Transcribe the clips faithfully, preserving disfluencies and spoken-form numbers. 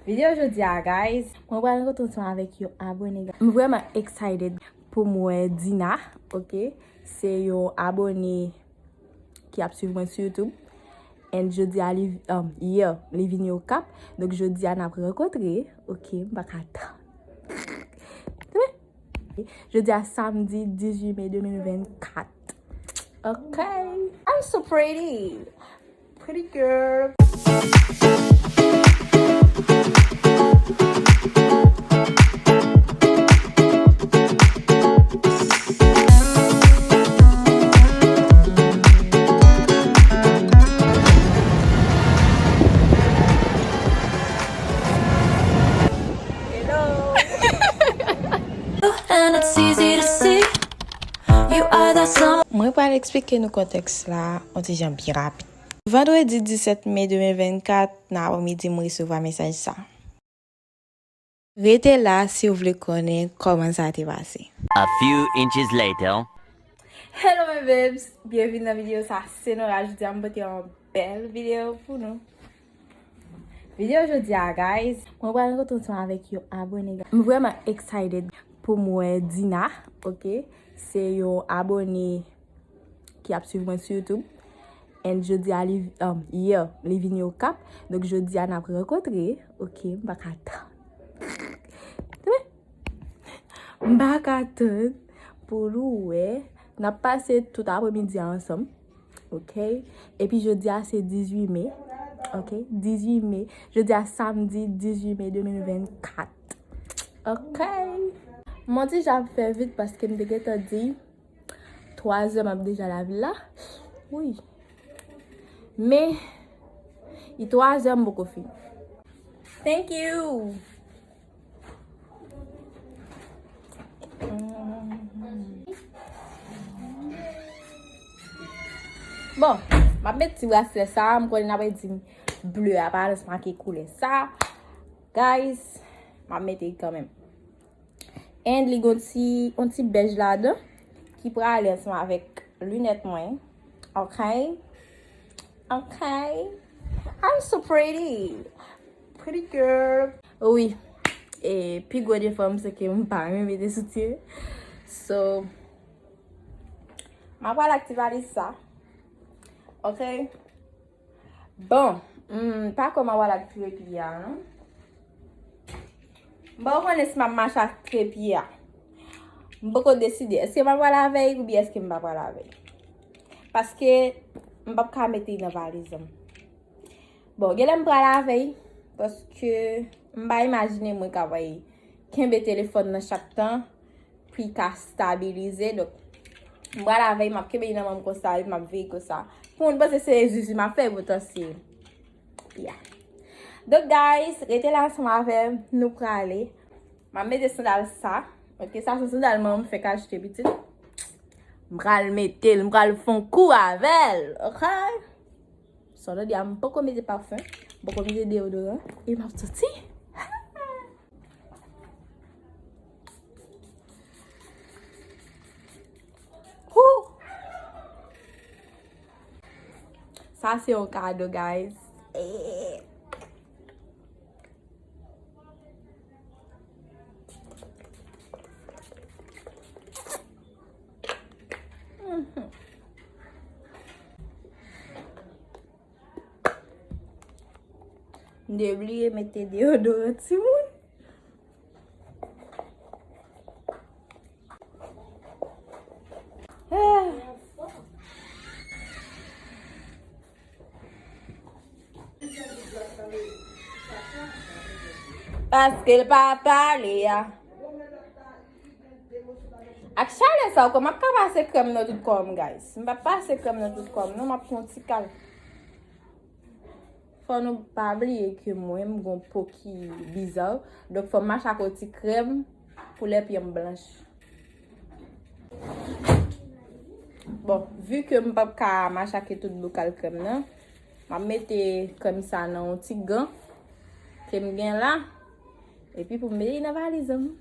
Videyo jodi a, guys, mwen pral rankontre ansanm avèk yon abone, guys. M vrèman excited pou m wè Dina, ok? Se yon abone ki ap swiv mwen sou YouTube. And jodi a, li, um, yè, li vini Okap. Donk, jodi a, n ap rankontre, ok? M pa ka tann. Jodi a, samdi dizuit me de mil vennkat. Ok. I'm so pretty. Pretty girl. Hello. And it's easy to see you are that someone. Mwen pral eksplike nou kontèks la yon ti jan byen rapid. Vandredi disèt me de mil vennkat, nan aprèmidi, m resevwa mesaj sa. Rete la si w vle konnen kòman sa te pase. A few inches later. Hello my babes, byenvini nan videyo sa. Se Nora, jodi a m pote yon bèl videyo pou nou. Videyo jodi a, guys, mwen pral rankontre ansanm avèk yon abone, guys. M vrèman excited pou m wè Dina, ok? Se yon abone ki ap swiv mwen sou YouTube. And jodi a, li, um, yè, li vini Okap. Donk, jodi a, n ap rankontre, ok? M pa ka tann. M pa ka tann pou nou wè. N ap pase tout aprèmidi a ansanm. Ok? Epi jodi a se dizuit me. Ok? Dizuit me. Jodi a samdi dizuit me de mil vennkat. Ok? M on ti jan ap fè vit paske m te gentan di twa zè m ap deja lavil la. Wi. Men, li twa zè m poko fini. Thank you. Bon, m ap met ti braslè sa, m konnen n ap di ble a pa alèz make koulè sa. Guys, m ap mete l kanmenm. And li gon ti, yon ti bèj ladan ki prale ansanm avèk linèt mwen. Ok? Ok? I'm so pretty. Pretty girl. Wi. E pi gwo defo m se ke m pa renmen mete soutyen. So, m ap pral ak ti valiz sa. Ok? Bon, m pa kwè m ap pral ak trepye a, non. M poko konnen si m ap mache ak trepye a. M poko deside. Èske m ap pral avè l oubyen èske m pa pral avè l? Paske m p ap ka mete l nan valiz mwen. Bon, genlè m pral avè l, paske m pa imajine mwen ka kenbe telefòn nan chak tan pou l ka stabilize. Donk, m pral avè l, m ap kenbe l nan men m konsa, epi m ap veye konsa. Pou moun panse se zuzu m ap fè, poutan se, yeah. Donk, guys, rete la ansanm avè m, nou prale. M ap mete sandal sa. Ok, sa se sandal manman m fèk achte pitit. M pral mete l, m pral fè yon kou avè l, ok? Sa w tande a, m poko mete pafen, m poko mete deyodoran, e m ap santi. Woo! Sa se yon kado, guys. Eh. Mhm. M te bliye mete deyodoran timoun. Ah. Paske l pa pale a. Ak chalè sa, ou kwè m ap ka pase krèm nan tout kò m, guys? M p ap pase krèm nan tout kò m, non, m ap fè yon ti kal. Fò nou pa bliye ke mwen, m gon po ki biza. Donk, fò m mache ak yon ti krèm pou lè pye m blanch. Bon, vi ke m p ap ka mache ak tout bokal krèm nan, m ap mete krèm sa nan yon ti gan ke m gen la. Epi pou m mete nan valiz m.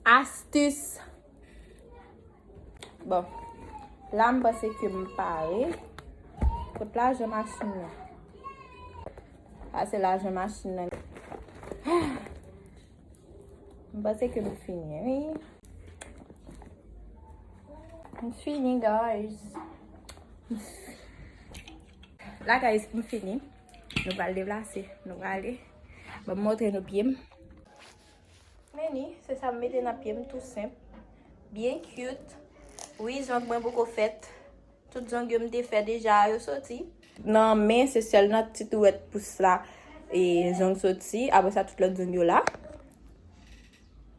Astis. Bon, la m panse ke m pare. Kot lajan machin nan? Sa se lajan machin nan. M panse ke m fini, wi. M fini, guys. M fi-, la, guys, m fini. Nou pral deplase. Nou prale. Ban m montre nou pye m. Men ni, se sa m mete nan pye m, tou senp. Byen cute. Wi, zong mwen poko fèt. Tout zong yo m te fè deja, yo soti. Nan men, se sèl nan ti touwèt pous la, e, zong soti. Apre sa, tout lòt zong yo la.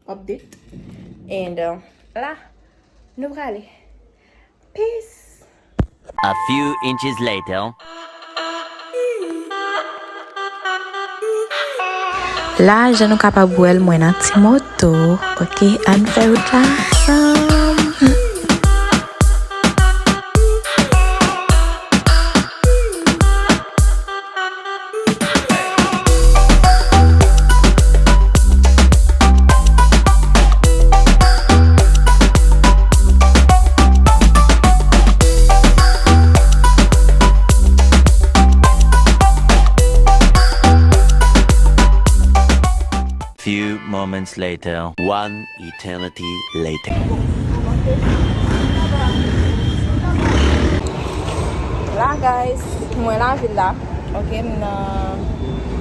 Update. And, uh, la, nou prale. Peace. A few inches later. La, jan nou kapab wè l, mwen nan ti moto. Ok, ann fè wout la ansanm. Few moments later. One eternity later. La, guys, mwen lavil la. Ok, m nan,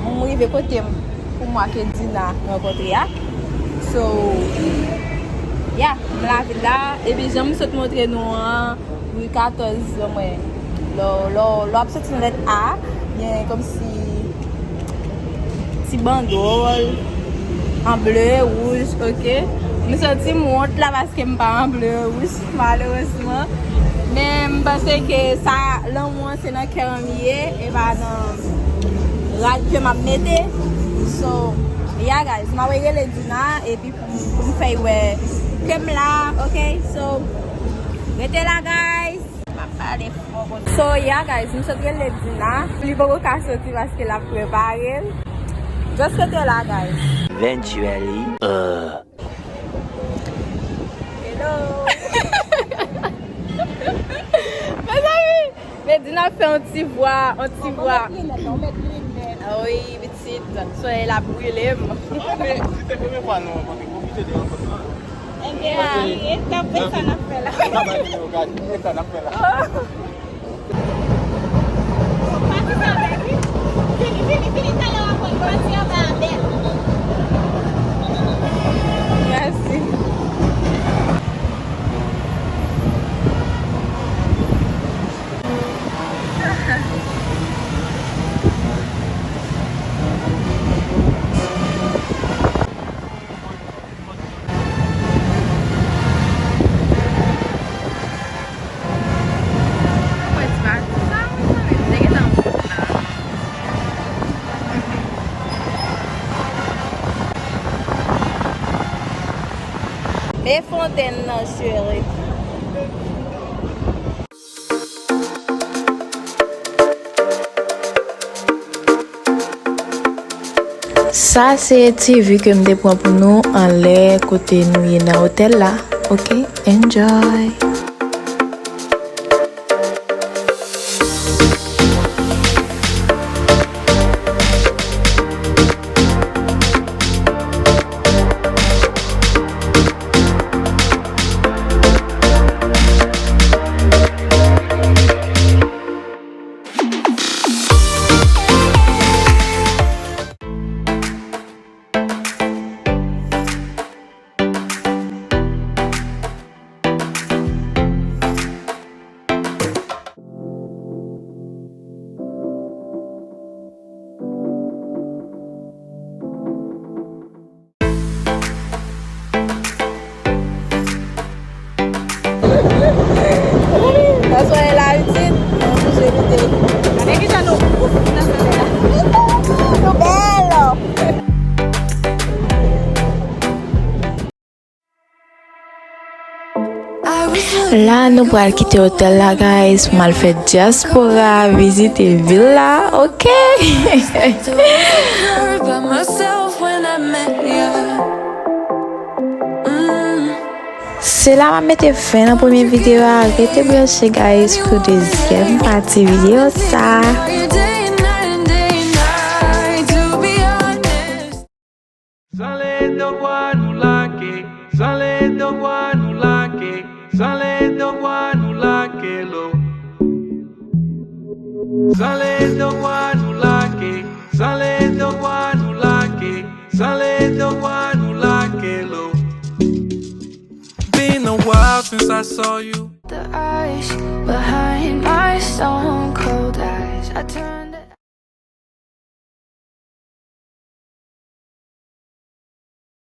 m rive kote m pou mwen ke Dina rankontre a. So, yeah, m lavil la. Epi jan m sot montre nou an, Ri katòz, mwen. Lè, lè, lè w ap soti nan lèt A, gen kòmsi ti bandwòl an ble e wouj, ok? M santi m wont la paske m pa an ble e wouj, malerezman. Men m panse ke sa, lanmou an se nan kè an li ye, e pa nan rad ke m ap mete. So, yeah, guys, m ap rele Dina, epi pou, pou m fè y wè ke m la, ok? So, rete la, guys. M ap pale fò konsa. So, yeah, guys, m sot rele Dina. Li poko ka soti paske l ap prepare l. Just rete la, guys. Eventually, uh. Hello. Mezanmi, men Dina fè yon ti vwa, yon ti vwa. Ou met linèt, ou met linèt. Ah wi, pitit, solèy la brile m. Ah, men, se te premye fwa nou rankontre, pwofite de rankont lan. Ebyen, e, tanpri, sa n ap fè la? Sa va di nou gade, e sa n ap fè la? Pati sa bèl, wi. Vini, vini, vini, talè w ap wè pati anba a bèl. Mèsi. E fontèn nan, cheri. Sa se ti vi ke m te pran pou nou anlè kote nou ye nan otèl la. Ok, enjoy. Nan solèy la, pitit, nou bouje goute. Gade kijan nou bouje nan solèy la. Nou bèl! La, nou pral kite otèl la, guys, pou m al fè dyaspora, vizite vil la, ok? Se la m ap mete fen nan premye videyo a. Rete branche, guys, pou dezyèm pati videyo sa. Sa le devwa nou lage, sa le devwa nou lage, sa le devwa nou lage lo. Sa le devwa nou lage, sa le devwa nou lage, sa le devwa nou lage lo. Been a while since I saw you. The eyes behind